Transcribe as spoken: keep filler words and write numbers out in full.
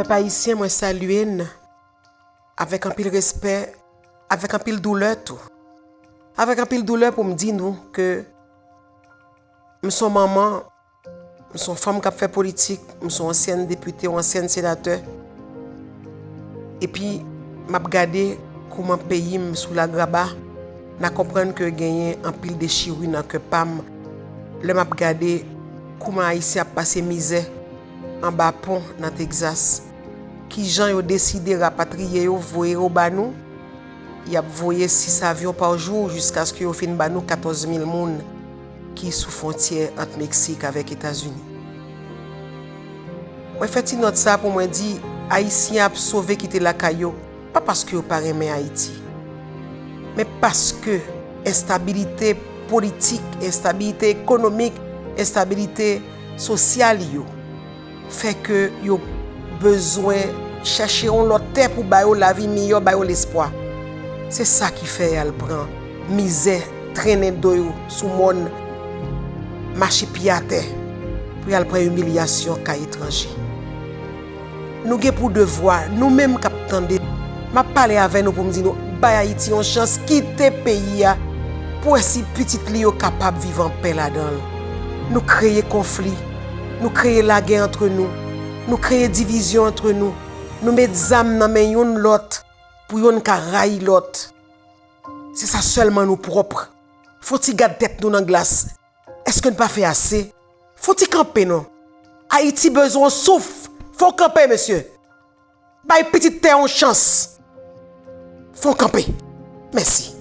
Pèp ayisyen, mwen salye n avèk anpil respè, avèk anpil doulè tou. Avèk anpil doulè pou m di nou ke m s on manman, m s on fanm k ap fè politik, m s on ansyèn depite, yon ansyèn senatè. Epi, m ap gade kouman peyi m sou lagraba, n a konprann ke genyen anpil dechiri nan kè pa m. Lè m ap gade kouman Ayisyen ap pase mizè anba pon nan Tegzas, kijan yo deside rapatriye yo, voye yo ba nou, y ap voye sis avyon pa jou jiskaske yo fin ba nou katòz mil moun ki sou fwontyè ant Meksik avèk Etazini. Mwen fè ti nòt sa pou mwen di, Ayisyen ap sove kite lakay yo, pa paske yo pa renmen Ayiti, men paske enstabilite politik, enstabilite ekonomik, enstabilite sosyal yo fè ke yo bezwen chèche yon lòt tè pou ba yo lavi miyò, ba yo lespwa. Se sa ki fè y al pran mizè, trennen do yo sou mòn, mache pye atè, pou y al pran imilyasyon kay etranje. Nou gen pou devwa, nou menm k ap tande, m ap pale avè nou pou m di nou, bay Ayiti yon chans, kite peyi a, pou wè si pitit li yo kapab viv anpè ladan l. Nou kreye konfli, nou kreye lagè antre nou, nou kreye divizyon antre nou, nou met zam nan men youn lòt pou youn ka rayi lòt. Se sa sèlman nou pwòp. Fò ti gad tèt nou nan glas. Èske n pa fè ase? Fò ti kanpe non. Ayiti bezwen yon souf. Fò w kanpe, mesye. Bay pitit tè yon chans. Fò w kanpe. Mèsi.